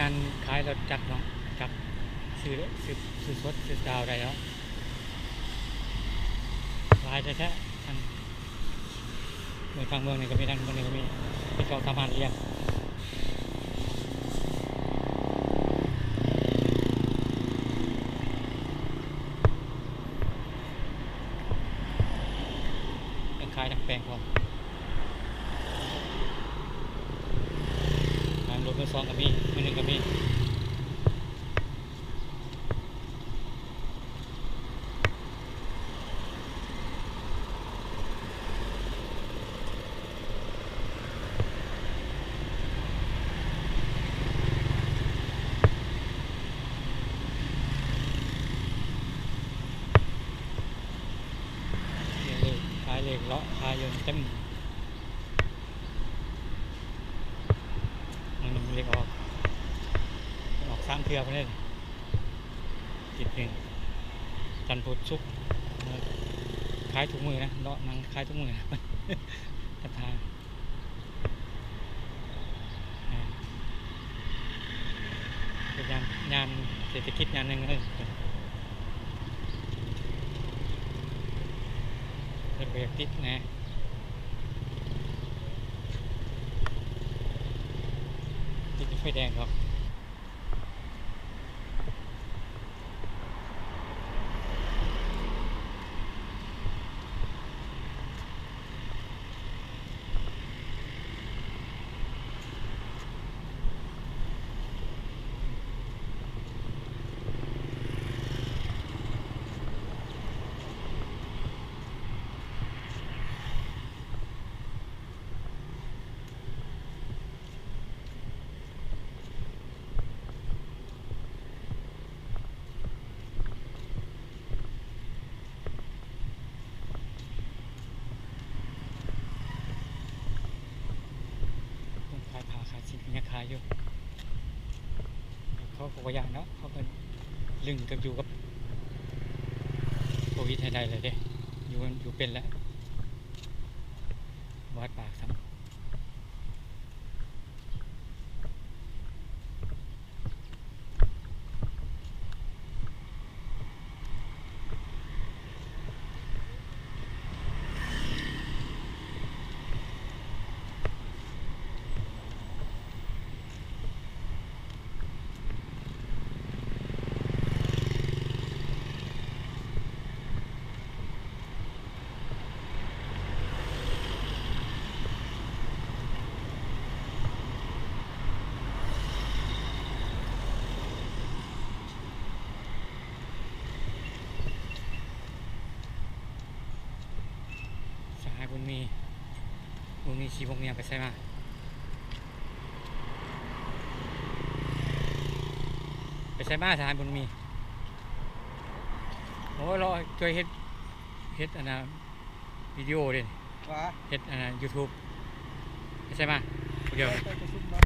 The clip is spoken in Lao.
ງານຂາຍລົດຈັກເນາະ ຈັກ ຊື້ ຊື້ ຊື້ສົດ ຊື້ດາວໄດ້ເນາະ ຫຼາຍແທ້ໆ ທັງເມືອງ ທາງເມືອງນີ້ກໍມີ ທາງເມືອງນີ້ກໍມີ ມີສອງສາມຮ້ານລຽງ ທັງຂາຍທັງແປງພ້ອມ. ຂາຍລົດມືສອງກໍມີ ມືໜຶ່ງກໍມີ ຂາຍເລກ ເລກເລາະຂາຍຢູ່ເຕັມ. ມື້ໜຶ່ງເລກອອກ ອອກສາມເທື່ອພຸ້ນເດ້ ອາທິດໜຶ່ງ ຈັນ ພຸດ ສຸກ ຂາຍທຸກມື້ນະ ເລາະນັ່ງຂາຍທຸກມື້ນະ ກະທາ ເປັນຍາມ ຍາມເສດຖະກິດຍາມໜຶ່ງເອີ ເພິ່ນບໍ່ຢາກຕິດແນ່ ຕິດໄຟແດງດອກ. ຄົນຂາຍຜ້າຂາຍສິ້ນກໍຍັງຂາຍຢູ່ ເຂົາກໍບໍ່ຢ້ານເນາະ ເຂົາກໍລຶ້ງກັບ ຢູ່ກັບໂຄວິດໃຫ້ໄດ້ແລ້ວເດ້ ຢູ່ ຢູ່ເປັນແລ້ວ ບໍ່ຮັດປາກຊ້ຳ. ສະຫາຍບຸນມີ ບຸນມີຂີ່ພວກເມຍໄປໃສມາ? ໄປໃສມາສະຫາຍບຸນມີ? ໂອ້ ເລາະຊ່ວຍເຮັດ ເຮັດອັນນ່າ ວິດີໂອເດ້ ວ່າ ເຮັດອັນນ່າ ຢູທູບ ໄປໃສມາ? ຜູ້ດຽວ ໄປປະຊຸມມາ.